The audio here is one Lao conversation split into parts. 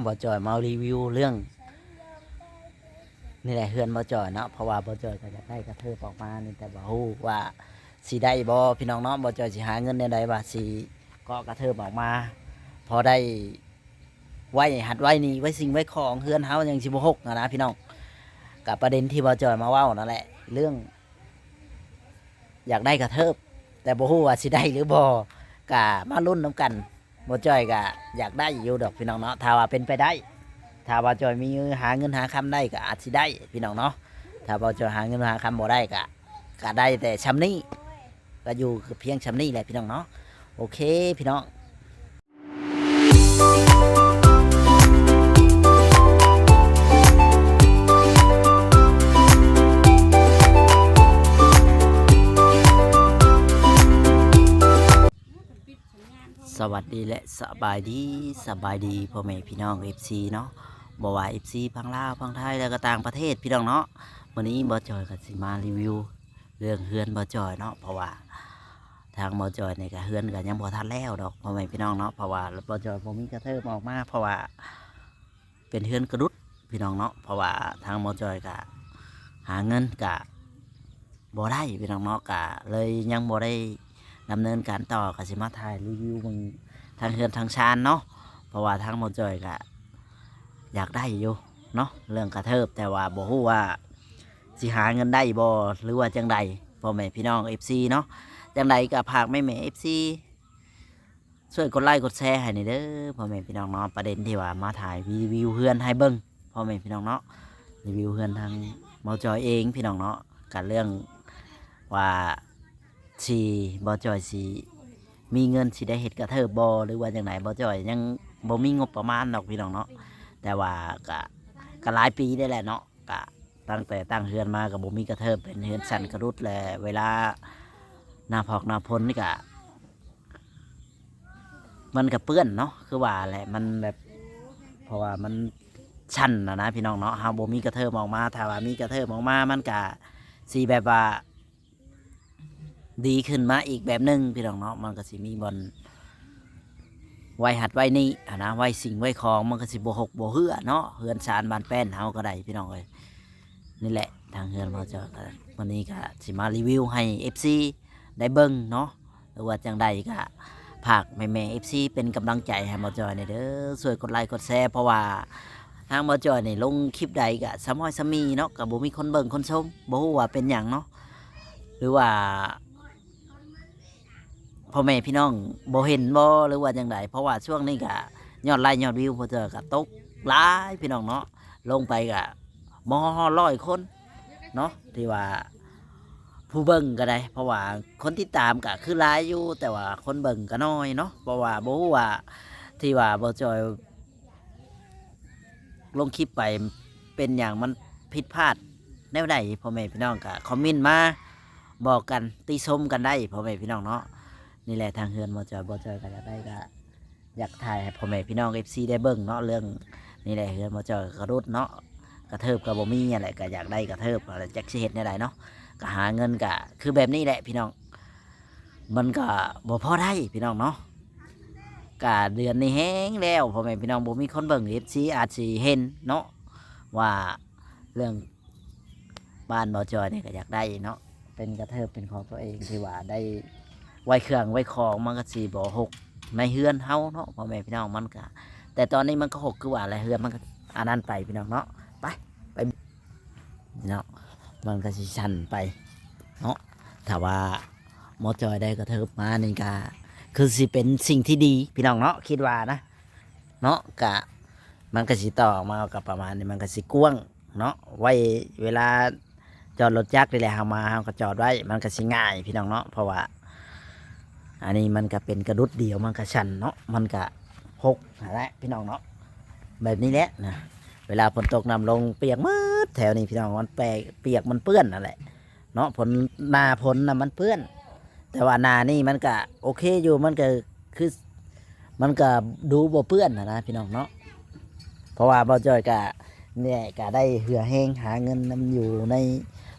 ບ່າວຈ່ອຍມາຣີວິວເລື່ອງ ນີ້ແຫຼະ ເຮືອນບ່າວຈ່ອຍເນາະ ເພາະວ່າບ່າວຈ່ອຍກໍຢາກໄດ້ກະເທີບອອກມານີ້ ແຕ່ບໍ່ຮູ້ວ່າຊິໄດ້ບໍ່ພີ່ນ້ອງເນາະ. ບ່າວຈ່ອຍຊິຫາເງິນແນວໃດວ່າຊິເກາະກະເທີບອອກມາ ພໍໄດ້ໄວ້ຫັດໄວ້ໜີ້ ໄວ້ສິ່ງໄວ້ຂອງ ເຮືອນເຮົາຍັງຊິບໍ່ຮົກຫັ້ນນະພີ່ນ້ອງ. ກະປະເດັນທີ່ບ່າວຈ່ອຍມາເວົ້ານັ້ນແຫຼະ ເລື່ອງ ຢາກໄດ້ກະເທີບ ແຕ່ບໍ່ຮູ້ວ່າຊິໄດ້ຫຼືບໍ່ ກະມາລຸ້ນນຳກັນ. ບ່າວຈ່ອຍກະຢາກໄດ້ຢູ່ດອກພີ່ນ້ອງເນາະ ຖ້າວ່າເປັນໄປໄດ້ ຖ້າບ່າວຈ່ອຍມີຫາເງິນຫາຄຳໄດ້ກະອາດຊິໄດ້ພີ່ນ້ອງເນາະ. ຖ້າບ່າວຈ່ອຍຫາເງິນຫາຄຳບໍ່ໄດ້ກະ ກະໄດ້ແຕ່ຊ່ຳນີ້ ກະຢູ່ພຽງຊ່ຳນີ້ແຫຼະພີ່ນ້ອງເນາະ. ໂອເຄພີ່ນ້ອງ. ສະຫວັດດີ ແລະ ສະບາຍດີ ສະບາຍດີພໍ່ແມ່ພີ່ນ້ອງ ເອັຟຊີ ເນາະ ບໍ່ວ່າ ເອັຟຊີ ຝັ່ງລາວ ຝັ່ງໄທ ແລະ ກໍຕ່າງປະເທດພີ່ນ້ອງເນາະ. ມື້ນີ້ບ່າວຈ່ອຍກໍຊິມາຣີວິວເລື່ອງເຮືອນບ່າວຈ່ອຍເນາະ ເພາະວ່າທາງບ່າວຈ່ອຍນີ້ກໍເຮືອນກໍຍັງບໍ່ທັນແລ້ວດອກພໍ່ແມ່ພີ່ນ້ອງເນາະ ເພາະວ່າບ່າວຈ່ອຍບໍ່ມີກະເທີບອອກມາ ເພາະວ່າ ເປັນເຮືອນກະດຸດພີ່ນ້ອງເນາະ ເພາະວ່າທາງໝໍຈ່ອຍກະຫາເງິນກະບໍ່ໄດ້ພີ່ນ້ອງເນາະ ກະເລີຍຍັງບໍ່ໄດ້ດຳເນີນການຕໍ່ ກະຊິມາຖ່າຍຣີວິວເບິ່ງທາງເຮືອນທາງຊານເນາະ ເພາະວ່າທາງໝໍຈ່ອຍກະຢາກໄດ້ຢູ່ເນາະ ເລື່ອງກະເທີບ ແຕ່ວ່າບໍ່ຮູ້ວ່າຊິຫາເງິນໄດ້ບໍ່ ຫຼືວ່າຈັ່ງໃດ ພໍ່ແມ່ພີ່ນ້ອງເອັຟຊີເນາະ. ຈັ່ງໃດກະຝາກແມ່ໆ ເອັຟຊີ ຊ່ວຍກົດໄລກົດແຊໃຫ້ແດ່ເດີພໍ່ແມ່ພີ່ນ້ອງເນາະ. ປະເດັນທີ່ວ່າມາຖ່າຍຣີວິວເຮືອນໃຫ້ເບິ່ງພໍ່ແມ່ພີ່ນ້ອງເນາະ ຣີວິວເຮືອນທາງໝໍຈ່ອຍເອງພີ່ນ້ອງເນາະ ກະເລື່ອງວ່າຊິ ໝໍຈ່ອຍຊິມີເງິນຊິໄດ້ເຮັດກະເທີບບໍ່ ຫຼືວ່າຈັ່ງໃດ ໝໍຈ່ອຍຍັງບໍ່ມີງົບປະມານດອກພີ່ນ້ອງເນາະ ແຕ່ວ່າກະ ກະຫຼາຍປີໄດ້ແຫຼະເນາະ ກະຕັ້ງແຕ່ຕັ້ງເຮືອນມາກະບໍ່ມີກະເທີບ ເປັນເຮືອນຊັ້ນກະດຸດ ແລະເວລາໜ້າພອກໜ້າຝົນນີ້ກະ ມັນກະເປື້ອນເນາະ ຄືວ່າແຫຼະ ມັນແບບ ເພາະວ່າມັນຊັນນະນະພີ່ນ້ອງເນາະ ເຮົາບໍ່ມີກະເທີບອອກມາ ຖ້າວ່າມີກະເທີບອອກມາ ມັນກະຊິແບບວ່າດີຂຶ້ນມາອີກແບບໜຶ່ງພີ່ນ້ອງເນາະ ມັນກະຊິມີບ່ອນໄວ້ຫັດໄວ້ໜີ້ຫັ້ນນະ ໄວ້ສິ່ງໄວ້ຂອງ ມັນກະຊິບໍ່ຮົກບໍ່ເຮື້ອເນາະ ເຮືອນຊານບ້ານແປ້ນເຮົາກະໄດ້ພີ່ນ້ອງເອີຍ. ນີ້ແຫຼະ ທາງເຮືອນໝໍຈ່ອຍກະ ມື້ນີ້ກະຊິມາຣີວິວໃຫ້ເອັຟຊີ ໄດ້ເບິ່ງເນາະ ຫຼືວ່າຈັ່ງໃດກະຝາກແມ່ໆ ເອັຟຊີ ເປັນກຳລັງໃຈໃຫ້ໝໍຈ່ອຍແດ່ເດີ ຊ່ວຍກົດໄລກົດແຊ ເພາະວ່າທາງໝໍຈ່ອຍນີ້ລົງຄລິບໃດກະຊຳຮອຍຊຳມີເນາະ ກະບໍ່ມີຄົນເບິ່ງຄົນຊົມ ບໍ່ຮູ້ວ່າເປັນຫຍັງເນາະ ຫຼືວ່າພໍ່ແມ່ພີ່ນ້ອງບໍ່ເຫັນບໍ່ ຫຼືວ່າຈັ່ງໃດ ເພາະວ່າຊ່ວງນີ້ກະຍອດໄລຍອດວິວໝໍຈ່ອຍກະຕົກຫຼາຍພີ່ນ້ອງເນາະ ລົງໄປກະບໍ່ຮອດຮ້ອຍຄົນເນາະ ທີ່ວ່າ ຜູ້ເບິ່ງກະໄດ້ ເພາະວ່າຄົນຕິດຕາມກະຄືຫຼາຍຢູ່ ແຕ່ວ່າຄົນເບິ່ງກະໜ້ອຍເນາະ ເພາະວ່າບໍ່ຮູ້ວ່າ ທີ່ວ່າໝໍຈ່ອຍລົງຄລິບໄປເປັນຫຍັງ ມັນຜິດພາດແນວໃດ ພໍ່ແມ່ພີ່ນ້ອງກະຄອມເມັນມາບອກກັນ ຕິຊົມກັນໄດ້ພໍ່ແມ່ພີ່ນ້ອງເນາະ. ນີ້ແຫຼະ ທາງເຮືອນໝໍຈ່ອຍ ໝໍຈ່ອຍກະຢາກໄດ້ກະ ຢາກຖ່າຍໃຫ້ພໍ່ແມ່ພີ່ນ້ອງເອັຟຊີໄດ້ເບິ່ງເນາະ ເລື່ອງນີ້ແຫຼະ ເຮືອນໝໍຈ່ອຍກະດຸດເນາະ ກະເທີບກະບໍ່ມີຫັ້ນແຫຼະ ກະຢາກໄດ້ກະເທີບຫັ້ນແຫຼະ ຈັກຊິເຮັດແນວໃດເນາະ ກະຫາເງິນກະຄືແບບນີ້ແຫຼະພີ່ນ້ອງ ມັນກະບໍ່ພໍໄດ້ພີ່ນ້ອງເນາະ ກະເດືອນນີ້ແຮງແລ້ວ ພໍ່ແມ່ພີ່ນ້ອງ ບໍ່ມີຄົນເບິ່ງ ເອັຟຊີ ອາດຊິເຫັນເນາະ ວ່າເລື່ອງ ບ້ານບໍ່ຈ່ອຍນີ້ກະຢາກໄດ້ເນາະ ເປັນກະເທີບເປັນຂອງຕົວເອງ ທີ່ວ່າໄດ້ໄວ້ເຄື່ອງໄວ້ຂອງ ມັນກະຊິບໍ່ຮົກໃນເຮືອນເຮົາເນາະ ພໍ່ແມ່ພີ່ນ້ອງ ມັນກະ ແຕ່ຕອນນີ້ມັນກະຮົກຄືວ່າແຫຼະ ເຮືອນມັນກະອັນນັ້ນໄປພີ່ນ້ອງເນາະ ໄປ ໄປເນາະ ມັນກະຊິຊັ້ນໄປເນາະ. ຖ້າວ່າໝໍຈ່ອຍໄດ້ກະເທີບມານີ້ກະ ຄືຊິເປັນສິ່ງທີ່ດີພີ່ນ້ອງເນາະ ຄິດວ່ານະ ເນາະ ກະ ມັນກະຊິຕໍ່ອອກມາກະປະມານນີ້ ມັນກະຊິກວ້າງເນາະ ໄວ້ເວລາຈອດລົດຈັກນີ້ແຫຼະ ເຮົາມາເຮົາກະຈອດໄວ້ ມັນກະຊິງ່າຍພີ່ນ້ອງເນາະ ເພາະວ່າອັນນີ້ມັນກະເປັນກະດຸດດຽວ ມັນກະຊັນເນາະ ມັນກະຮົກຫັ້ນແຫຼະພີ່ນ້ອງເນາະ ແບບນີ້ແຫຼະນະ ເວລາຝົນຕົກນ້ຳລົງປຽກໝົດແຖວນີ້ພີ່ນ້ອງ ມັນແປ ປຽກມັນເປື້ອນຫັ້ນແຫຼະ ເນາະ ຝົນ ໜ້າຝົນນະມັນເປື້ອນ ແຕ່ວ່າໜ້ານີ້ມັນກະໂອເຄຢູ່ ມັນກະຄື ມັນກະດູບໍ່ເປື້ອນຫັ້ນນະພີ່ນ້ອງເນາະ ເພາະວ່າບ່າວຈ່ອຍກະ ນີ້ແຫຼະ ກະໄດ້ເຫື່ອແຮງຫາເງິນນຳຢູ່ໃນ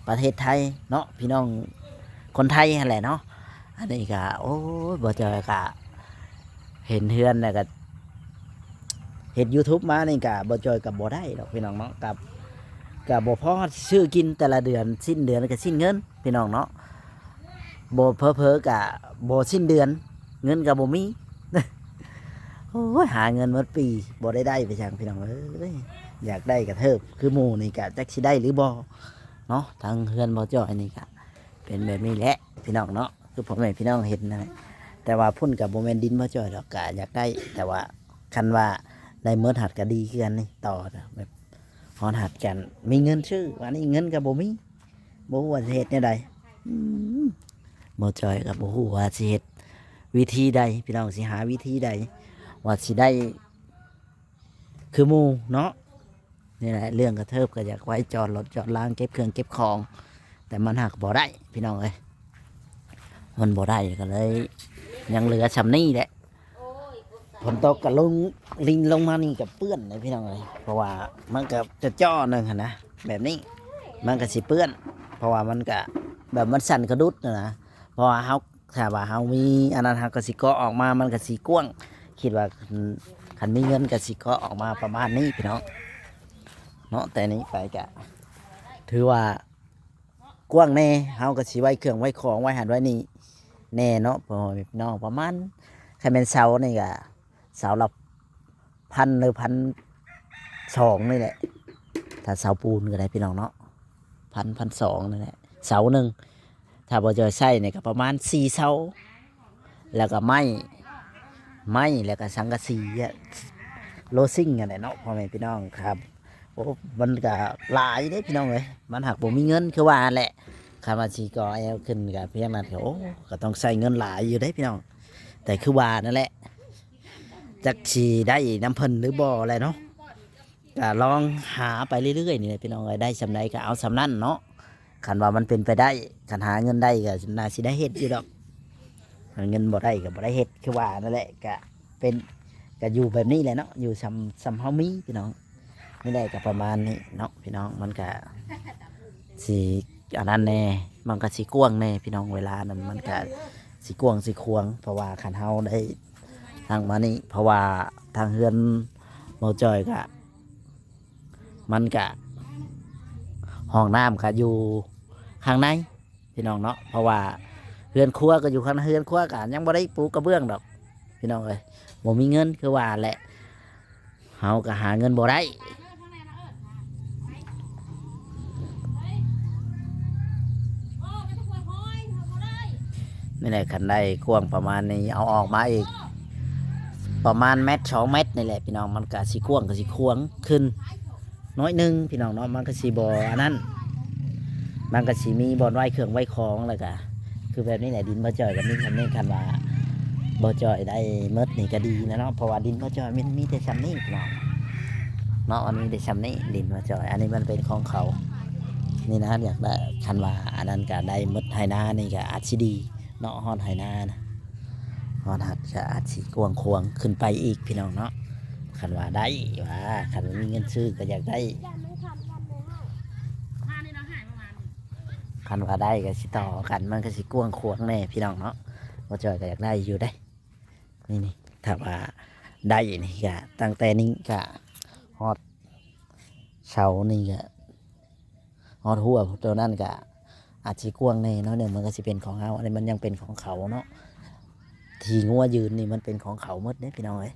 ປະເທດໄທເນາະ ພີ່ນ້ອງຄົນໄທຫັ້ນແຫຼະເນາະ. ອັນນີ້ກະ ໂອ້ຍ ບ່າວຈ່ອຍກະເຫັນເຮືອນແລ້ວກະ ເຮັດຢູທູບມານີ້ກະ ບໍ່ຈ່ອຍກະບໍ່ໄດ້ດອກພີ່ນ້ອງເນາະ ກະ ກະບໍ່ພໍຊື້ກິນແຕ່ລະເດືອນ ສິ້ນເດືອນກະສິ້ນເງິນພີ່ນ້ອງເນາະ ບໍ່ ເຜີໆກະບໍ່ສິ້ນເດືອນ ເງິນກະບໍ່ມີ. ໂອ້ຍ ຫາເງິນໝົດປີ ບໍ່ໄດ້ໄດ້ໄປຫຍັງພີ່ນ້ອງເອີຍ ຢາກໄດ້ກະເທີບ ຄືໝູ່ນີ້ກະຈັກຊິໄດ້ຫຼືບໍ່ເນາະ. ທາງເຮືອນບໍ່ຈ່ອຍນີ້ກະເປັນແບບນີ້ແຫຼະພີ່ນ້ອງເນາະ ຄືພໍ່ແມ່ພີ່ນ້ອງເຫັນນັ້ນແຫຼະ ແຕ່ວ່າພຸ້ນກະບໍ່ແມ່ນດິນບໍ່ຈ່ອຍດອກ ກະຢາກໄດ້ ແຕ່ວ່າຄັນວ່າໄດ້ໝົດຫັ້ນກະດີຄືກັນນີ້ ຕໍ່ແບບຮອດຫັ້ນກະມີເງິນຊື້ ບາດນີ້ເງິນກະບໍ່ມີ ບໍ່ຮູ້ວ່າຊິເຮັດແນວໃດ. ອືມ ບໍ່ຈ່ອຍກໍບໍ່ຮູ້ວ່າຊິເຮັດວິທີໃດ ພີ່ນ້ອງ ຊິຫາວິທີໃດ ວ່າຊິໄດ້ຄືໝູ່ເນາະ. ນີ້ແຫຼະ ເລື່ອງກະເທີບກໍຢາກໄວ້ຈອດລົດຈອດລາງ ເກັບເຄື່ອງເກັບຂອງ ແຕ່ມັນຫາກບໍ່ໄດ້ ພີ່ນ້ອງເອີຍ ມັນບໍ່ໄດ້ກໍເລີຍຍັງເຫຼືອຊ່ຳນີ້ແຫຼະ. ຝົນຕົກກໍລົງ ລິນລົງມານີ້ກໍເປື້ອນເດ້ພີ່ນ້ອງເອີຍ ເພາະວ່າມັນກໍຈະເຈາະໜຶ່ງຫັ້ນນະ ແບບນີ້ມັນກໍຊິເປື້ອນ ເພາະວ່າມັນກໍແບບມັນສັ່ນກະດຸດຫັ້ນນະ ເພາະວ່າເຮົາ ຖ້າວ່າເຮົາມີອັນນັ້ນ ເຮົາກໍຊິເກາະອອກມາ ມັນກໍຊິກວ້າງ ຄິດວ່າຄັນ ຄັນມີເງິນກໍຊິເກາະອອກມາປະມານນີ້ພີ່ນ້ອງເນາະ. ແຕ່ນີ້ໄປກໍຖືວ່າ ກວ້າງແດ່ ເຮົາກໍຊິໄວ້ເຄື່ອງໄວ້ຂອງໄວ້ຫັ້ນໄວ້ນີ້ແດ່ເນາະ ພໍ່ແມ່ພີ່ນ້ອງ. ປະມານ ຄັນແມ່ນເສົານີ້ກໍເສົາລະພັນ ຫຼື ພັນສອງນີ້ແຫຼະ ຖ້າເສົາປູນກໍໄດ້ພີ່ນ້ອງເນາະ ພັນ ພັນສອງນີ້ແຫຼະ ເສົາໜຶ່ງ. ຖ້າບໍ່ຈ່ອຍໃຊ້ນີ້ກໍປະມານສີ່ເສົາ ແລ້ວກໍໄມ້ ໄມ້ ແລ້ວກໍສັງກະສີ ໂລຊິງຫັ້ນແຫຼະເນາະ ພໍ່ແມ່ພີ່ນ້ອງຄັບ. ໂອ້ ມັນກະຫຼາຍເດ້ພີ່ນ້ອງເອີຍ ມັນຫາກບໍ່ມີເງິນຄືວ່າຫັ້ນແຫຼະ. ຄັນວ່າຊິກໍ່ແອວຂຶ້ນກະພຽງນັ້ນກະ ໂອ້ ກະຕ້ອງໃຊ້ເງິນຫຼາຍຢູ່ເດ້ພີ່ນ້ອງ. ແຕ່ຄືວ່ານັ້ນແຫຼະ ຈັກຊິໄດ້ນຳເພິ່ນຫຼືບໍ່ແຫຼະເນາະ ກະລອງຫາໄປເລື້ອຍໆນີ້ແຫຼະພີ່ນ້ອງເອີຍ ໄດ້ສ່ຳໃດກະເອົາສ່ຳນັ້ນເນາະ. ຄັນວ່າມັນເປັນໄປໄດ້ ຄັນຫາເງິນໄດ້ກະໜ້າຊິໄດ້ເຮັດຢູ່ດອກ ເງິນບໍ່ໄດ້ກໍບໍ່ໄດ້ເຮັດ ຄືວ່ານັ້ນແຫຼະ ກະເປັນ ກະຢູ່ແບບນີ້ແຫຼະເນາະ ຢູ່ສ່ຳ ສ່ຳເຮົາມີພີ່ນ້ອງ. ນີ້ແຫຼະ ກະປະມານນີ້ເນາະພີ່ນ້ອງ ມັນກະຊິອັນນັ້ນແດ່ ມັນກະຊິກວ້າງແດ່ພີ່ນ້ອງ. ເວລານັ້ນມັນກະຊິກວ້າງຊິຂວາງ ເພາະວ່າຄັນເຮົາໄດ້ທາງມານີ້ ເພາະວ່າທາງເຮືອນເບົາຈ່ອຍກະ ມັນກະ ຫ້ອງນ້ຳກະຢູ່ຂ້າງໃນພີ່ນ້ອງເນາະ ເພາະວ່າເຮືອນຄົວກໍຢູ່ຂ້າງໃນ ເຮືອນຄົວກະຍັງບໍ່ໄດ້ປູກະເບື້ອງດອກພີ່ນ້ອງເອີຍ ບໍ່ມີເງິນຄືວ່າແຫຼະ ເຮົາກະຫາເງິນບໍ່ໄດ້. ນີ້ແຫຼະ ຄັນໄດ້ກວ້າງປະມານນີ້ ເອົາອອກມາອີກປະມານແມັດສອງແມັດນີ້ແຫຼະພີ່ນ້ອງ ມັນກະຊິກວ້າງ ກະຊິຂວາງຂຶ້ນໜ້ອຍໜຶ່ງພີ່ນ້ອງເນາະ ມັນກະຊິບໍ່ອັນນັ້ນ ມັນກະຊິມີບ່ອນໄວ້ເຄື່ອງໄວ້ຂອງ ແລ້ວກະຄືແບບນີ້ແຫຼະ ດິນບໍ່ຈ່ອຍກະມີສ່ຳນີ້. ຄັນວ່າບໍ່ຈ່ອຍໄດ້ໝົດນີ້ກະດີແລ້ວເນາະ ເພາະວ່າດິນບໍ່ຈ່ອຍມັນມີແຕ່ສ່ຳນີ້ພີ່ນ້ອງເນາະ ມັນມີແຕ່ສ່ຳນີ້ດິນບໍ່ຈ່ອຍ ອັນນີ້ມັນເປັນຂອງເຂົານີ້ນະ ຢາກໄດ້ ຄັນວ່າອັນນັ້ນກະໄດ້ໝົດໄຮ່ນານີ້ກະອາດຊິດີ ເນາະ ຮອດໄຮ່ນານະ ຮອດຫັ້ນກະອາດຊິກວ້າງຂວາງຂຶ້ນໄປອີກພີ່ນ້ອງເນາະ. ຄັນວ່າໄດ້ວ່າ ຄັນວ່າມີເງິນຊື້ກໍຢາກໄດ້ ຄັນວ່າໄດ້ກໍຊິຕໍ່ກັນ ມັນກໍຊິກວ້າງຂວາງແດ່ພີ່ນ້ອງເນາະ. ບໍ່ຈ່ອຍກໍຢາກໄດ້ຢູ່ເດ້ ນີ້ໆ ຖ້າວ່າໄດ້ນີ້ກະ ຕັ້ງແຕ່ນີ້ກະຮອດເສົານີ້ກະ ຮອດຮົ້ວໂຕນັ້ນກະອາດຊິກວ້າງແດ່ເນາະ ເນື່ອງມັນກໍຊິເປັນຂອງເຮົາ ອັນນີ້ມັນຍັງເປັນຂອງເຂົາເນາະ. ທີ່ງົວຢືນນີ້ມັນເປັນຂອງເຂົາໝົດເດ້ພີ່ນ້ອງເອີຍ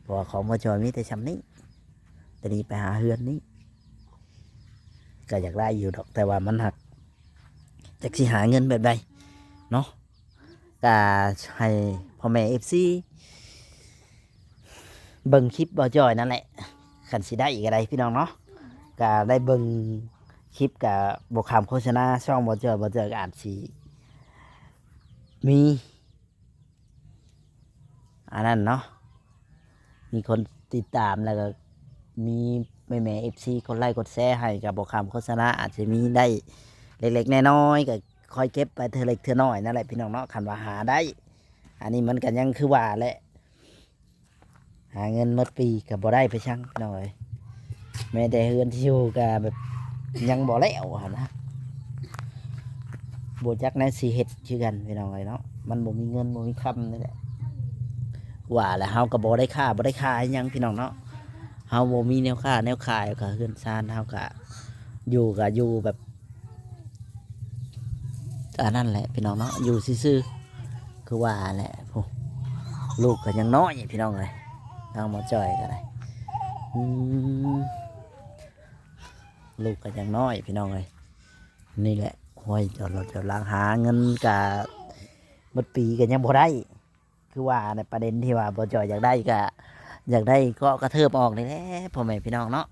ເພາະວ່າຂອງບໍ່ຈ່ອຍມີແຕ່ຊ່ຳນີ້ ແຕ່ນີ້ໄປຫາເຮືອນນີ້ ກໍຢາກໄດ້ຢູ່ດອກ ແຕ່ວ່າມັນຫາກ ຈັກຊິຫາເງິນແບບໃດເນາະ. ກະໃຫ້ພໍ່ແມ່ເອັຟຊີເບິ່ງຄລິບບໍ່ຈ່ອຍນັ້ນແຫຼະ ຄັນຊິໄດ້ກໍໄດ້ພີ່ນ້ອງເນາະ. ກະໄດ້ເບິ່ງຄລິບ ກະບໍ່ຂ້າມໂຄສະນາຊ່ອງບໍ່ຈ່ອຍ ບໍ່ຈ່ອຍກໍອາດຊິມີ ອັນນັ້ນເນາະ ມີຄົນຕິດຕາມ ແລ້ວກໍມີແມ່ໆເອັຟຊີກົດໄລ້ກົດແຊໃຫ້ ກໍບໍ່ຂ້າມໂຄສະນາ ອາດຈະມີໄດ້ເລັກໆນ້ອຍໆ ກໍຄ່ອຍເກັບໄປເທື່ອເລັກເທື່ອນ້ອຍນັ້ນແຫຼະພີ່ນ້ອງເນາະ. ຄັນວ່າຫາໄດ້ ອັນນີ້ມັນກໍຍັງຄືວ່າແຫຼະ ຫາເງິນໝົດປີກໍບໍ່ໄດ້ໄປຊັງພີ່ນ້ອງເອີຍ. ແມ້ແຕ່ເຮືອນທີ່ຢູ່ກໍແບບຍັງບໍ່ແລ້ວຫັ້ນນະ ບໍ່ຈັກແນວຊິເຮັດຄືກັນພີ່ນ້ອງເອີຍເນາະ. ມັນບໍ່ມີເງິນບໍ່ມີຄຳນີ້ແຫຼະ ວ່າແລ້ວເຮົາກໍບໍ່ໄດ້ຄ້າບໍ່ໄດ້ຂາຍຫຍັງພີ່ນ້ອງເນາະ. ເຮົາບໍ່ມີແນວຄ້າແນວຂາຍ ກໍເຮືອນຊານເຮົາກໍຢູ່ ກໍຢູ່ແບບ ອັນນັ້ນແຫຼະພີ່ນ້ອງເນາະ ຢູ່ຊື່ໆ ຄືວ່າແຫຼະ. ໂອ້ ລູກກໍຍັງນ້ອຍພີ່ນ້ອງເອີຍ ທາງໝໍຈ້ອຍກໍໄດ້ ອືມ ລູກກໍຍັງນ້ອຍພີ່ນ້ອງເອີຍ. ນີ້ແຫຼະ ໂອ້ຍ ຈອດລົດຈອດລາງ ຫາເງິນກະໝົດປີກໍຍັງບໍ່ໄດ້ ຄືວ່າໃນປະເດັນທີ່ວ່າໝໍຈ້ອຍຢາກໄດ້ ກະຢາກໄດ້ເກາະກະເທີບອອກນີ້ແຫຼະ ພໍ່ແມ່ພີ່ນ້ອງເນາະ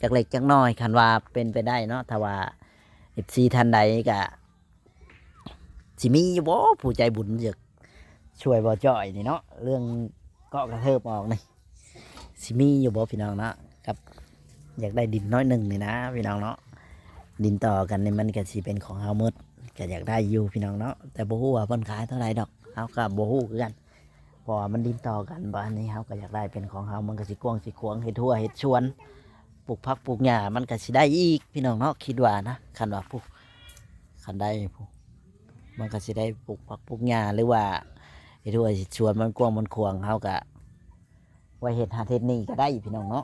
ຈັກເລັກຈັກນ້ອຍ ຄັນວ່າເປັນໄປໄດ້ເນາະ. ຖ້າວ່າເອັຟຊີທ່ານໃດກະ ຊິມີຢູ່ບໍ່ຜູ້ໃຈບຸນຢາກຊ່ວຍໝໍຈ້ອຍນີ້ເນາະ ເລື່ອງເກາະກະເທີບອອກນີ້ ຊິມີຢູ່ບໍ່ພີ່ນ້ອງເນາະ ກັບຢາກໄດ້ດິນໜ້ອຍໜຶ່ງນີ້ນະພີ່ນ້ອງເນາະ. ດິນຕໍ່ກັນນີ້ມັນກະຊິເປັນຂອງເຮົາໝົດ ກະຢາກໄດ້ຢູ່ພີ່ນ້ອງເນາະ ແຕ່ບໍ່ຮູ້ວ່າເພິ່ນຂາຍເທົ່າໃດດອກ ເຮົາກະບໍ່ຮູ້ຄືກັນ ເພາະວ່າມັນດິນຕໍ່ກັນ. ບາດນີ້ເຮົາກະຢາກໄດ້ເປັນຂອງເຮົາ ມັນກະຊິກວ້າງຊິຂວາງ ເຮັດຮົ້ວເຮັດສວນ ປູກຜັກປູກຫຍ້າ ມັນກະຊິໄດ້ອີກພີ່ນ້ອງເນາະ ຄິດວ່ານະ ຄັນວ່າ ຜູ້ ຄັນໄດ້ ຜູ້ ມັນກະຊິໄດ້ປູກຜັກປູກຫຍ້າ ຫຼືວ່າເຮັດຮົ້ວເຮັດສວນ ມັນກວ້າງມັນຂວາງ ເຮົາກະໄວ້ເຮັດຫັ້ນເຮັດນີ້ກະໄດ້ພີ່ນ້ອງເນາະ.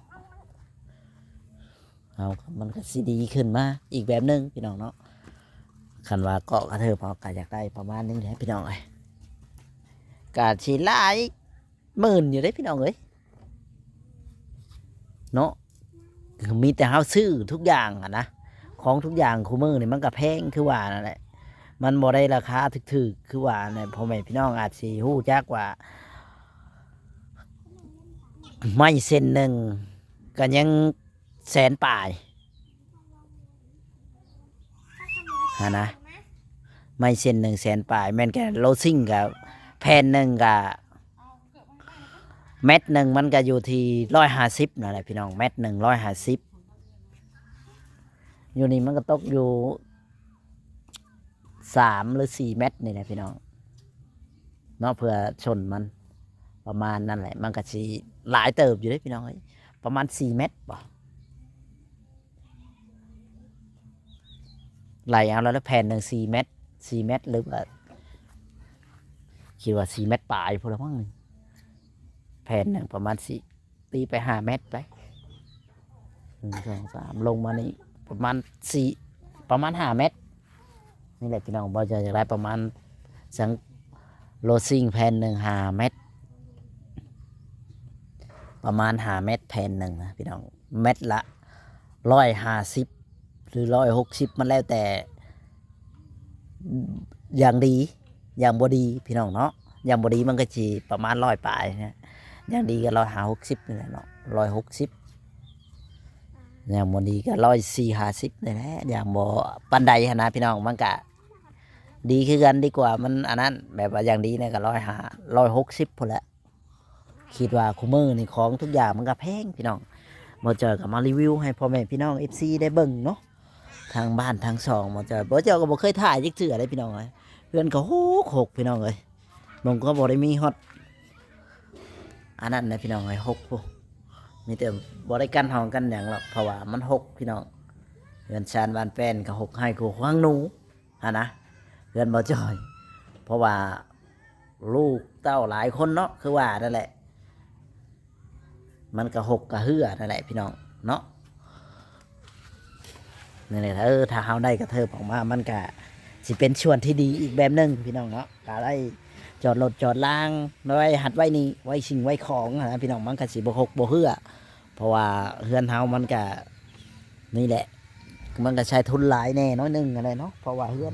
ເຮົາ ມັນກະຊິດີຂຶ້ນມາອີກແບບໜຶ່ງພີ່ນ້ອງເນາະ. ຄັນວ່າເກາະກະເທີບ ເຮົາກະຢາກໄດ້ປະມານນີ້ແຫຼະພີ່ນ້ອງເອີຍ ກະຊິຫຼາຍ ໝື່ນຢູ່ເດ້ພີ່ນ້ອງເອີຍເນາະ. ມີແຕ່ເຮົາຊື້ທຸກຢ່າງຫັ້ນນະ ຂອງທຸກຢ່າງຄູ່ມື້ນີ້ມັນກະແພງຄືວ່ານັ້ນແຫຼະ ມັນບໍ່ໄດ້ລາຄາຖືກໆ ຄືວ່ານັ້ນແຫຼະ. ພໍ່ແມ່ພີ່ນ້ອງອາດຊິຮູ້ຈັກວ່າ ໄມ້ເສັ້ນໜຶ່ງກະຍັງແສນປາຍ ຫັ້ນນະ ໄມ້ເສັ້ນໜຶ່ງແສນປາຍ ແມ່ນແກ່ໂລຊິງກະ ແຜ່ນໜຶ່ງກະ ແມັດໜຶ່ງມັນກະຢູ່ທີ່ຮ້ອຍຫ້າສິບນັ້ນແຫຼະພີ່ນ້ອງ ແມັດໜຶ່ງຮ້ອຍຫ້າສິບ ຢູ່ນີ້ມັນກະຕົກຢູ່ສາມຫຼືສີ່ແມັດນີ້ແຫຼະພີ່ນ້ອງເນາະ ເພື່ອຊົນມັນ ປະມານນັ້ນແຫຼະ ມັນກະຊິຫຼາຍເຕີບຢູ່ເດ້ພີ່ນ້ອງເອີຍ ປະມານສີ່ແມັດບໍ ໄລ່ເອົາແລ້ວ ແຜ່ນໜຶ່ງສີ່ແມັດ ສີ່ແມັດ ຫຼືວ່າ ຄິດວ່າສີ່ແມັດປາຍພຸ້ນລະມັ້ງ ແຜ່ນໜຶ່ງປະມານສີ່ ຕີໄປຫ້າແມັດໄປ ໜຶ່ງ ສອງ ສາມ ລົງມານີ້ປະມານສີ່ ປະມານຫ້າແມັດ ນີ້ແຫຼະພີ່ນ້ອງ ບໍ່ຈະຢາກໄດ້ປະມານ ສັງ ໂລຊິງແຜ່ນໜຶ່ງຫ້າແມັດ ປະມານຫ້າແມັດແຜ່ນໜຶ່ງນະພີ່ນ້ອງ ແມັດລະຮ້ອຍຫ້າສິບ ຫຼືຮ້ອຍຫົກສິບ ມັນແລ້ວແຕ່ ຢ່າງດີ ຢ່າງບໍ່ດີພີ່ນ້ອງເນາະ ຢ່າງບໍ່ດີມັນກະຊິປະມານຮ້ອຍປາຍນະ ຢ່າງດີກະຮ້ອຍຫ້າຫົກສິບນີ້ແຫຼະເນາະ ຮ້ອຍຫົກສິບ ຢ່າງບໍ່ດີກະຮ້ອຍສີ່ຫ້າສິບນີ້ແຫຼະ ຢ່າງບໍ່ປານໃດຫັ້ນນະພີ່ນ້ອງ ມັນກະດີຄືກັນ ດີກວ່າມັນອັນນັ້ນ ແບບວ່າຢ່າງດີນີ້ກະຮ້ອຍຫ້າ ຮ້ອຍຫົກສິບພຸ້ນແຫຼະ. ຄິດວ່າຄູ່ມື້ນີ້ຂອງທຸກຢ່າງມັນກະແພງພີ່ນ້ອງ ໝໍຈ້ອຍກະມາຣີວິວໃຫ້ພໍ່ແມ່ພີ່ນ້ອງເອັຟຊີໄດ້ເບິ່ງເນາະ ທາງບ້ານທາງຊ່ອງໝໍຈ້ອຍ ໝໍຈ້ອຍກະບໍ່ເຄີຍຖ່າຍຈັກເທື່ອເດ້ພີ່ນ້ອງເອີຍ ເຮືອນກະຮົກໆ ພີ່ນ້ອງເອີຍ ມັນກະບໍ່ໄດ້ມີຮອດອັນນັ້ນນະພີ່ນ້ອງເອີຍ ຮົກພຸ້ນ ມີແຕ່ບໍ່ໄດ້ກັ້ນຫ້ອງກັ້ນຫຍັງດອກ ເພາະວ່າມັນຮົກພີ່ນ້ອງ ເຮືອນຊານບ້ານແປ້ນກະຮົກ ໄຮ່ກະຮົກ ຫາງໜູ ຫັ້ນນະ ເຮືອນບໍ່ຈ່ອຍ ເພາະວ່າລູກເຕົ້າຫຼາຍຄົນເນາະ ຄືວ່ານັ້ນແຫຼະ ມັນກະຮົກກະເຮືອນັ້ນແຫຼະພີ່ນ້ອງເນາະ ນັ້ນແຫຼະ ເອີ ຖ້າເຮົາໄດ້ກະເທີບອອກມາ ມັນກະຊິເປັນສ່ວນທີ່ດີອີກແບບໜຶ່ງພີ່ນ້ອງເນາະ ກະໄດ້ຈອດລົດຈອດລາງ ໄວ້ຮັດໄວ້ໜີ້ ໄວ້ສິ່ງໄວ້ຂອງຫັ້ນນະພີ່ນ້ອງ ມັນກະຊິບໍ່ຮົກບໍ່ເຮືອ ເພາະວ່າເຮືອນເຮົາມັນກະ ນີ້ແຫຼະ ມັນກະໃຊ້ທຶນຫຼາຍແດ່ໜ້ອຍໜຶ່ງຫັ້ນແຫຼະເນາະ ເພາະວ່າເຮືອນ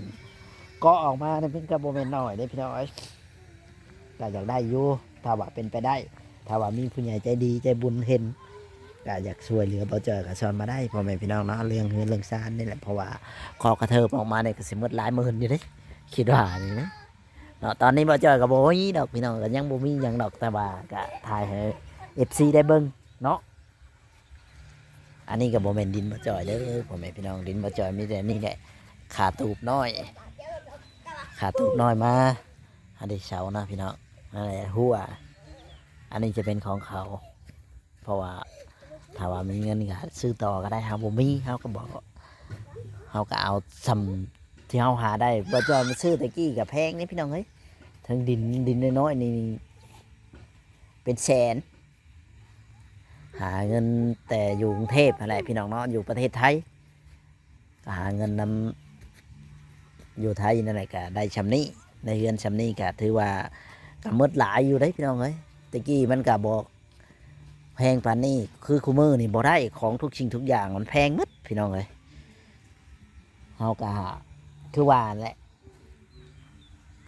ເກາະອອກມານີ້ມັນກະບໍ່ແມ່ນນ້ອຍເດ້ພີ່ນ້ອງເອີຍ ກະຢາກໄດ້ຢູ່ ຖ້າວ່າເປັນໄປໄດ້ ຖ້າວ່າມີຜູ້ໃຫຍ່ໃຈດີໃຈບຸນເຫັນ ກະຢາກຊ່ວຍເຫຼືອບໍ່ຈ່ອຍກະຊ່ອຍມາໄດ້ ພໍ່ແມ່ພີ່ນ້ອງເນາະ ເລື່ອງເຮືອນເລື່ອງຊານນີ້ແຫຼະ ເພາະວ່າເກາະກະເທີບອອກມານີ້ກະຊິໝົດຫຼາຍໝື່ນຢູ່ເດ້ ຄິດວ່ານີ້ນະເນາະ ຕອນນີ້ບໍ່ຈ່ອຍກະບໍ່ມີດອກພີ່ນ້ອງ ກະຍັງບໍ່ມີຫຍັງດອກ ແຕ່ວ່າກະຖ່າຍໃຫ້ເອັຟຊີໄດ້ເບິ່ງເນາະ. ອັນນີ້ກະບໍ່ແມ່ນດິນບໍ່ຈ່ອຍເດີພໍ່ແມ່ພີ່ນ້ອງ ດິນບໍ່ຈ່ອຍມີແຕ່ນີ້ແຫຼະ ຂາຕູບນ້ອຍ ຂາຕູບນ້ອຍມາ ອັນນີ້ເສົານະພີ່ນ້ອງ ອັນນີ້ຮົ້ວ ອັນນີ້ຈະເປັນຂອງເຂົາ ເພາະວ່າຖ້າວ່າມີເງິນກະຊື້ຕໍ່ກະໄດ້ ເຮົາບໍ່ມີເຮົາກະບໍ່ ເຮົາກະເອົາສ່ຳທີ່ເຮົາຫາໄດ້ ບໍ່ຈ່ອຍມາຊື້ແຕ່ກີ້ກະແພງເດ້ພີ່ນ້ອງເອີຍ ເຖິງດິນ ດິນນ້ອຍໆນີ້ເປັນແສນ. ຫາເງິນແຕ່ຢູ່ກຸງເທບຫັ້ນແຫຼະພີ່ນ້ອງເນາະ ຢູ່ປະເທດໄທ ກໍຫາເງິນນຳຢູ່ໄທນັ້ນແຫຼະ ກໍໄດ້ຊ່ຳນີ້ ໄດ້ເຮືອນຊ່ຳນີ້ ກໍຖືວ່າກໍໝົດຫຼາຍຢູ່ເດ້ພີ່ນ້ອງເອີຍ. ແຕ່ກີ້ມັນກໍບໍ່ແພງປານນີ້ ຄືຄູ່ມື້ນີ້ບໍ່ໄດ້ ຂອງທຸກສິ່ງທຸກຢ່າງມັນແພງໝົດພີ່ນ້ອງເອີຍ. ເຮົາກໍຄືວ່າແຫຼະ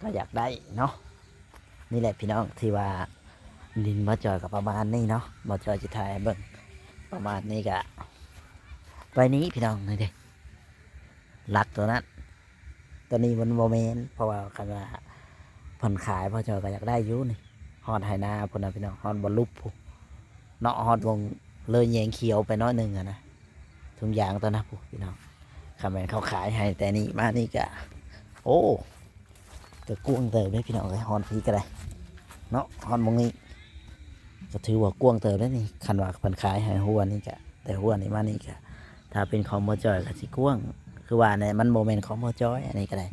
ກໍຢາກໄດ້ເນາະ. ນີ້ແຫຼະພີ່ນ້ອງ ທີ່ວ່າດິນບ່າວຈ່ອຍກໍປະມານນີ້ເນາະ ບ່າວຈ່ອຍຊິຖ່າຍໃຫ້ເບິ່ງ ປະມານນີ້ກໍໄປນີ້ພີ່ນ້ອງ ນີ້ເດ້ ຫຼັກຕົວນັ້ນ ຕົວນີ້ມັນບໍ່ແມ່ນ ເພາະວ່າຄັນວ່າເພິ່ນຂາຍ ບ່າວຈ່ອຍກໍຢາກໄດ້ຢູ່ນີ້ ຮອດໄຮ່ນາພຸ້ນນະພີ່ນ້ອງ ຮອດບໍ່ລຸບພຸ້ນເນາະ ຮອດວົງເລີຍແຍງຂຽວໄປໜ້ອຍໜຶ່ງຫັ້ນນະ. ທຸງຢາງຕົວນະພຸ້ນພີ່ນ້ອງ ຄັນແມ່ນເຂົາຂາຍໃຫ້ແຕ່ນີ້ມານີ້ກະ ໂອ້ ກະກວ້າງເຕີບເດ້ພີ່ນ້ອງເອີຍ ຮອດພີ້ກະໄດ້ເນາະ ຮອດໝ່ອງນີ້ກະຖືວ່າກວ້າງເຕີບເດ້ນີ້. ຄັນວ່າເພິ່ນຂາຍໃຫ້ຮົ້ວນີ້ກະ ແຕ່ຮົ້ວນີ້ມານີ້ກະ ຖ້າເປັນຂອງບ່າວຈ່ອຍກະຊິກວ້າງ ຄືວ່າແຫຼະ ມັນບໍ່ແມ່ນຂອງບ່າວຈ່ອຍ ອັນນີ້ກະໄດ້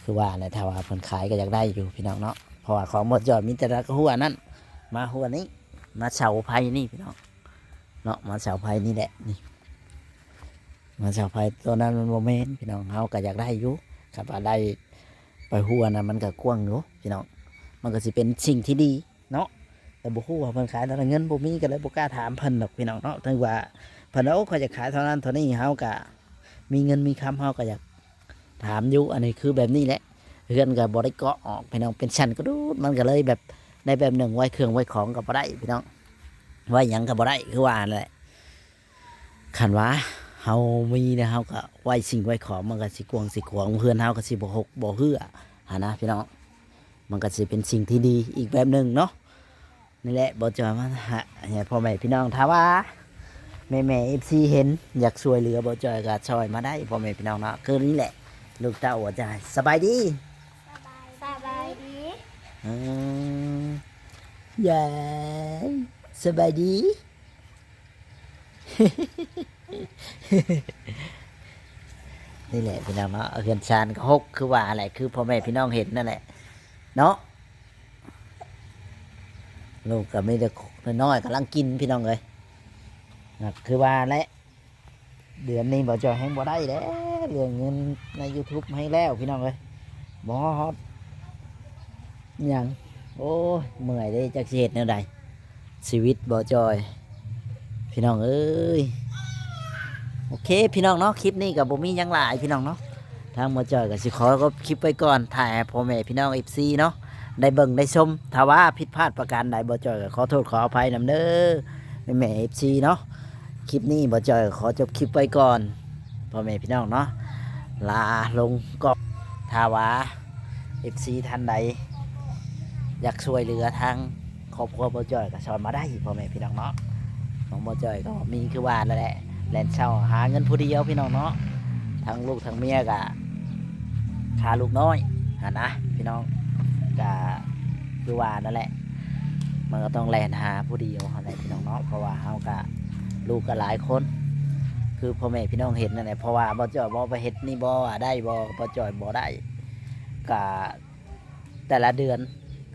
ຄືວ່າແຫຼະ ຖ້າວ່າເພິ່ນຂາຍກະຢາກໄດ້ຢູ່ພີ່ນ້ອງເນາະ ເພາະວ່າຂອງບ່າວຈ່ອຍມີແຕ່ຫຼັກຮົ້ວນັ້ນ ມາຮົ້ວນີ້ ມາເສົາໄຟນີ້ພີ່ນ້ອງ ເນາະ ມາເສົາໄຟນີ້ແຫຼະ ນີ້ ມາເສົາໄຟຕົວນັ້ນມັນບໍ່ແມ່ນພີ່ນ້ອງ ເຮົາກໍຢາກໄດ້ຢູ່ ຄັນວ່າໄດ້ໄປຮົ້ວນະ ມັນກໍກວ້າງຢູ່ພີ່ນ້ອງ ມັນກໍຊິເປັນສິ່ງທີ່ດີເນາະ. ແຕ່ບໍ່ຮູ້ວ່າເພິ່ນຂາຍເທົ່າໃດ ເງິນບໍ່ມີກໍເລີຍບໍ່ກ້າຖາມເພິ່ນດອກພີ່ນ້ອງເນາະ. ເຖິງວ່າເພິ່ນວ່າ ໂອ້ ຂ້ອຍຢາກຂາຍເທົ່ານັ້ນເທົ່ານີ້ ເຮົາກໍມີເງິນມີຄຳ ເຮົາກໍຢາກ ຖາມຢູ່ ອັນນີ້ຄືແບບນີ້ແຫຼະ ເຮືອນກໍບໍ່ໄດ້ເກາະອອກພີ່ນ້ອງ ເປັນຊັ້ນກະດູດ ມັນກໍເລີຍແບບ ໃນແບບໜຶ່ງໄວ້ເຄື່ອງໄວ້ຂອງກໍບໍ່ໄດ້ພີ່ນ້ອງ ໄວ້ຫຍັງກໍບໍ່ໄດ້ ຄືວ່າຫັ້ນແຫຼະ. ຄັນວ່າເຮົາມີແລ້ວ ເຮົາກໍໄວ້ສິ່ງໄວ້ຂອງ ມັນກໍຊິກວ້າງຊິຂວາງ ເຮືອນເຮົາກໍຊິບໍ່ຮົກບໍ່ເຮື້ອຫັ້ນນະພີ່ນ້ອງ ມັນກໍຊິເປັນສິ່ງທີ່ດີອີກແບບໜຶ່ງເນາະ. ນີ້ແຫຼະ ບ່າວຈ່ອຍມາໃຫ້ພໍ່ແມ່ພີ່ນ້ອງ ຖ້າວ່າແມ່ໆ ເອັຟຊີ ເຫັນ ຢາກຊ່ວຍເຫຼືອບ່າວຈ່ອຍກໍຊ່ອຍມາໄດ້ພໍ່ແມ່ພີ່ນ້ອງເນາະ. ຄືນີ້ແຫຼະ ລູກເຕົ້າບ່າວຈ່ອຍ ສະບາຍດີ ສະບາຍດີ ເອີ ຢາຍ ສະບາຍດີ. ນີ້ແຫຼະພີ່ນ້ອງເນາະ ເຮືອນຊານກໍຮົກຄືວ່າແຫຼະ ຄືພໍ່ແມ່ພີ່ນ້ອງເຫັນນັ້ນແຫຼະເນາະ. ລູກກໍມີແຕ່ນ້ອຍໆ ກຳລັງກິນພີ່ນ້ອງເອີຍ ກໍຄືວ່າແຫຼະ ເດືອນນີ້ບ່າວຈ່ອຍແຮ່ງບໍ່ໄດ້ແລ້ວ ເລື່ອງເງິນໃນຢູທູບແຮ່ງແລ້ວພີ່ນ້ອງເອີຍ ບໍ່ຮອດຫຍັງ. ໂອ້ຍ ເມື່ອຍເດ້ ຈັກຊິເຮັດແນວໃດ ຊີວິດບ່າວຈ່ອຍ ພີ່ນ້ອງເອີຍ. ໂອເຄພີ່ນ້ອງເນາະ ຄລິບນີ້ກໍບໍ່ມີຫຍັງຫຼາຍພີ່ນ້ອງເນາະ ທາງບ່າວຈ່ອຍກໍຊິຂໍຈົບຄລິບໄວ້ກ່ອນ ຖ່າຍໃຫ້ພໍ່ແມ່ພີ່ນ້ອງ ເອັຟຊີ ເນາະ ໄດ້ເບິ່ງໄດ້ຊົມ. ຖ້າວ່າຜິດພາດປະການໃດ ບ່າວຈ່ອຍກໍຂໍໂທດຂໍອະໄພນຳເດີ ແມ່ໆ ເອັຟຊີ ເນາະ. ຄລິບນີ້ບ່າວຈ່ອຍຂໍຈົບຄລິບໄວ້ກ່ອນ ພໍ່ແມ່ພີ່ນ້ອງເນາະ ລາລົງກ່ອນ. ຖ້າວ່າ ເອັຟຊີ ທ່ານໃດຢາກຊ່ວຍເຫຼືອທາງຄອບຄົວບ່າວຈ່ອຍກໍຊ່ອຍມາໄດ້ ພໍ່ແມ່ພີ່ນ້ອງເນາະ. ຂອງບ່າວຈ່ອຍກໍມີຄືວ່ານັ້ນແຫຼະ ແລ່ນເຊົ່າຫາເງິນຜູ້ດຽວພີ່ນ້ອງເນາະ ທັງລູກທັງເມຍກໍ ຄ່າລູກນ້ອຍຫັ້ນນະພີ່ນ້ອງ ກະຄືວ່ານັ້ນແຫຼະ ມັນກໍຕ້ອງແລ່ນຫາຜູ້ດຽວຫັ້ນແຫຼະພີ່ນ້ອງເນາະ ເພາະວ່າເຮົາກະ ລູກກໍຫຼາຍຄົນ ຄືພໍ່ແມ່ພີ່ນ້ອງເຫັນນັ້ນແຫຼະ. ເພາະວ່າບ່າວຈ່ອຍບໍ່ໄປເຮັດນີ້ບໍ່ວ່າໄດ້ບໍ່ ບ່າວຈ່ອຍບໍ່ໄດ້ ກະແຕ່ລະເດືອນ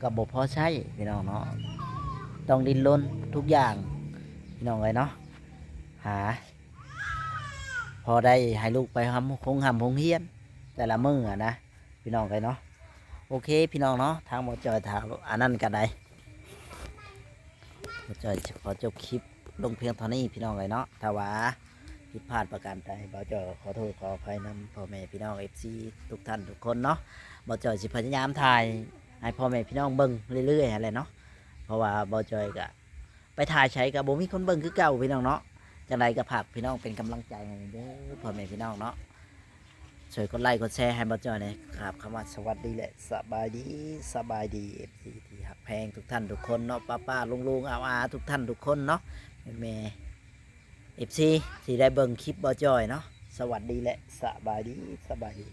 ກໍບໍ່ພໍໃຊ້ພີ່ນ້ອງເນາະ ຕ້ອງດີ້ນລົນທຸກຢ່າງພີ່ນ້ອງເອີຍເນາະ ຫາ ພໍໄດ້ໃຫ້ລູກໄປຮຳ ໂຮງຮ່ຳໂຮງຮຽນແຕ່ລະມື້ຫັ້ນນະ ພີ່ນ້ອງເອີຍເນາະ. ໂອເຄພີ່ນ້ອງເນາະ ທາງບ່າວຈ່ອຍ ຖ້າອັນນັ້ນກໍໄດ້ ບ່າວຈ່ອຍຊິຂໍຈົບຄລິບລົງພຽງເທົ່ານີ້ພີ່ນ້ອງເອີຍເນາະ. ຖ້າວ່າຜິດພາດປະການໃດ ບ່າວຈ່ອຍຂໍໂທດຂໍອະໄພນຳພໍ່ແມ່ພີ່ນ້ອງ ເອັຟຊີ ທຸກທ່ານທຸກຄົນເນາະ. ບ່າວຈ່ອຍຊິພະຍາຍາມຖ່າຍໃຫ້ພໍ່ແມ່ພີ່ນ້ອງເບິ່ງເລື້ອຍໆຫັ້ນແຫຼະເນາະ ເພາະວ່າບ່າວຈ່ອຍກະ ໄປຖ່າຍໃສກໍບໍ່ມີຄົນເບິ່ງຄືເກົ່າພີ່ນ້ອງເນາະ. ຈັ່ງໃດກໍຝາກພີ່ນ້ອງເປັນກຳລັງໃຈໃຫ້ເດີພໍ່ແມ່ພີ່ນ້ອງເນາະ ຊ່ວຍກົດໄລ້ກົດແຊໃຫ້ບ່າວຈ່ອຍແດ່. ກາບຄຳວ່າສະຫວັດດີ ແລະ ສະບາຍດີ ສະບາຍດີ ເອັຟຊີ ທີ່ຮັກແພງທຸກທ່ານທຸກຄົນເນາະ ປ້າໆ ລຸງໆ ອາໆ ທຸກທ່ານທຸກຄົນເນາະ ແມ່ໆ ເອັຟຊີ ທີ່ໄດ້ເບິ່ງຄລິບບ່າວຈ່ອຍເນາະ. ສະຫວັດດີ ແລະ ສະບາຍດີ ສະບາຍດີ.